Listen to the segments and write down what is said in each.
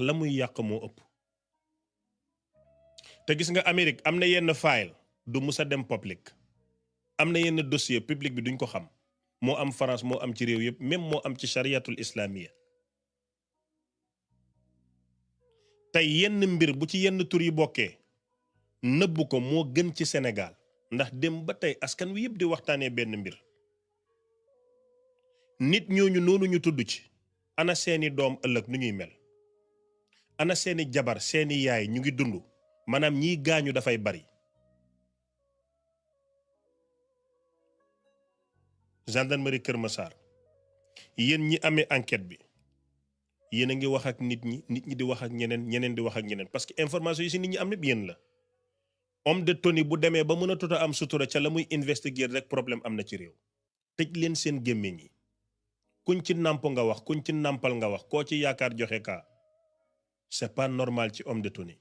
la muy yàq moo ëpp. te gis nga Amérique am na yenn file du mus a dem public, am na yenn dossier public bi duñ ko xam, moo am France moo am ci réew yëpp, même moo am ci chariatul islamiya. tey yenn mbir bu ci yenn tur yi bokkee nëbbu ko moo gën ci Sénégal, ndax dem ba tey askan wi yëpp di waxtaanee benn mbir. nit ñooñu noonu ñu tudd ci ana seeni doom ëllëg nu ñuy mel, ana seeni jabar seeni yaay ñu ngi dund, maanaam ñiy gaañu dafay bari. gendarmerie Kër Massar yéen ñi amee enquête bi yéen a ngi wax ak nit ñi di wax ak ñeneen di wax ak ñeneen, parce que information yi si nit ñi am lépp yéen la. homme de tenue bu demee ba mën a tuta am sutura ca la muy investiguer rek problème am na ci réew. tëj leen seen gémmiñ yi, kuñ ci nàmp nga wax, kuñ ci nàmpal nga wax, koo ci yaakaar joxe kaa. c'est pas normal ci homme de tenue,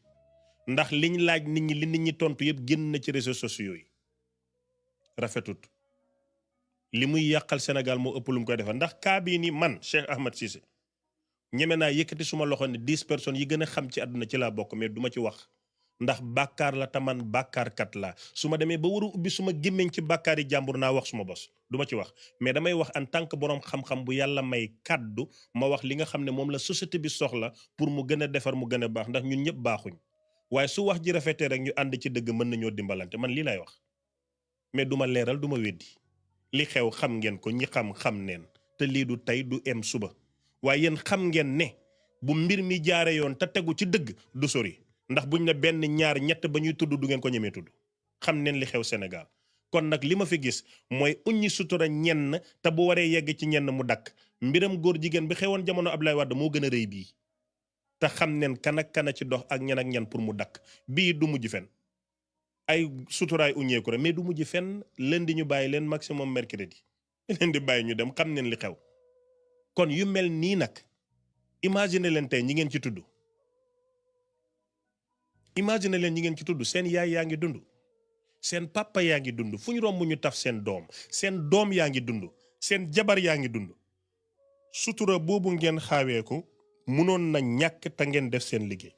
ndax liñ laaj nit ñi li nit ñi tontu yëpp génn na ci réseaux sociaux yi. rafetut, li muy yàqal Sénégal moo ëpp lu mu koy defal. ndax kaa bii ni man Cheikh Ahmed Cissé ñeme naa yëkkati suma loxo ne 10 personnes yi gën a xam ci àdduna ci laa bokk, mais duma ci wax ndax bàkkaar la taman bàkkaarkat la. su ma demee ba war a ubbi suma gémmiñ ci bàkkaar yi jàmbur naa wax suma bos, duma ci wax. mais damay wax en tant que boroom xam-xam bu yàlla may kàddu ma wax li nga xam ne moom la société bi soxla pour mu gën a defar mu gën a baax, ndax ñun ñëpp baaxuñ. waaye su wax ji rafetee rek ñu ànd ci dëgg mën nañoo dimbalante, man lii lay wax. mais duma leeral duma weddi li xew, xam ngeen ko, ñi xam neen, te lii du tey du em suba. waaye yéen xam ngeen ne bu mbir mi jaare yoon te tegu ci dëgg du sori, ndax buñ ne benn ñaar ñett ba ñuy tudd du ngeen ko ñemee tudd. xam neen li xew Sénégal. kon nag li ma fi gis mooy uññi sutura ñenn te bu waree yegg ci ñenn mu dakk. mbiram góor jigéen bi xewoon jamono Abdoulaye Wade moo gën a rëy bii, te xam neen kan ak kan ci dox ak ñan pour mu dakk. bii du mujj fen ay suturaay uñeeku rek, mais du mujj fenn. lundi ñu bàyyi leen, maximum mercredi leen di bàyyi ñu dem, xam neen li xew. kon yu mel nii nag imagine leen tey ñi ngeen ci tudd, imagine leen ñi ngeen ci tudd, seen yaay yaa ngi dund, seen papa yaa ngi dund, fu ñu romb ñu taf seen doom yaa ngi dund, seen jabar yaa ngi dund. sutura boobu ngeen xaaweeku munoon na ñàkk te ngeen def seen liggéey.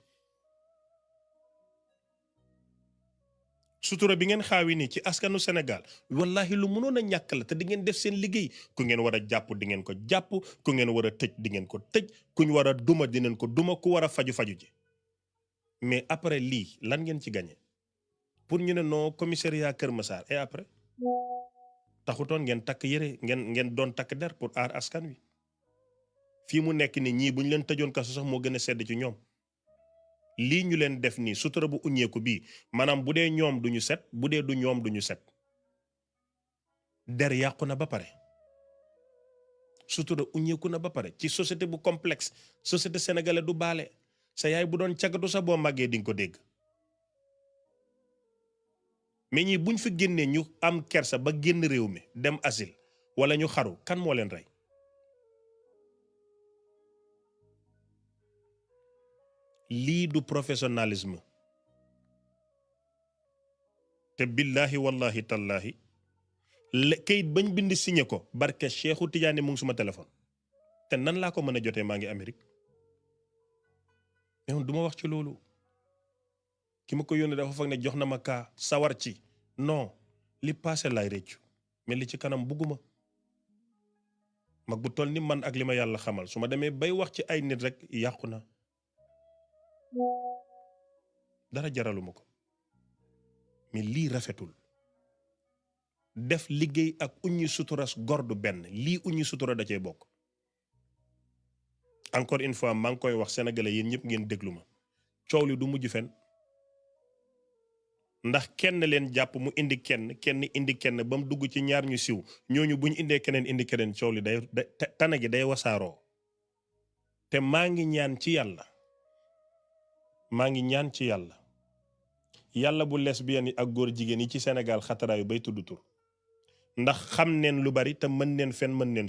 sutura bi ngeen xaawi nii ci askanu Sénégal wallahi lu mënoon a ñàkk la, te di ngeen def seen liggéey. ku ngeen war a jàpp di ngeen ko jàpp, ku ngeen war a tëj di ngeen ko tëj, kuñ war a duma di ngeen ko duma, ku war a faju ji. mais après lii lan ngeen ci gagné pour ñu ne non commissariat Kër Massar, et après taxutoon ngeen takk yëre, ngeen doon takk der pour aar askan wi. fii mu nekk ni ñii bu ñu leen tëjoon kaso sax moo gën a sedd ci ñoom. lii ñu leen def nii sutura bu uñeeku bii, maanaam bu dee ñoom duñu set, bu dee du ñoom duñu set. der yàqu na ba pare, sutura uñeeku na ba pare ci société bu complexe. société sénégalaise du baale. sa yaay bu doon cagatu sax boo màggee di nga ko dégg. mais ñi buñ fi génnee ñu am kersa ba génn réew mi dem asile wala ñu xaru, kan moo leen rey? lii du professionnalisme. te billahi wallahi tallahi kayit bañ bind signé ko barke Cheikhu Tidiane mu ngi suma téléphone. te nan laa ko mën a jotee maa ngi Amérique. mais du ma wax ci loolu. ki ma ko yónnee dafa foog ne jox na ma kaa sawar ci. non, li passé laay réccu, mais li ci kanam bugguma. mag bu toll ni man ak li ma yàlla xamal su ma demee bay wax ci ay nit rek yàqu na. dara jaraluma ko. mais lii rafetul. def liggéey ak uñi suturas gor du benn, lii uñi sutura da cee bokk. encore une fois maa ngi koy wax sénégalais yéen ñëpp ngeen déglu ma, coow li du mujj fen. ndax kenn leen jàpp mu indi kenn indi kenn ba mu dugg ci ñaar ñu siw, ñooñu bu ñu indee keneen indi keneen, coow li day tana gi day wasaaroo. te maa ngi ñaan ci yàlla yàlla bu lesbiennes yi ak góor jigéen yi ci Sénégal xataraayu bay tudd tur, ndax xam neen lu bari te mën neen fen mën neen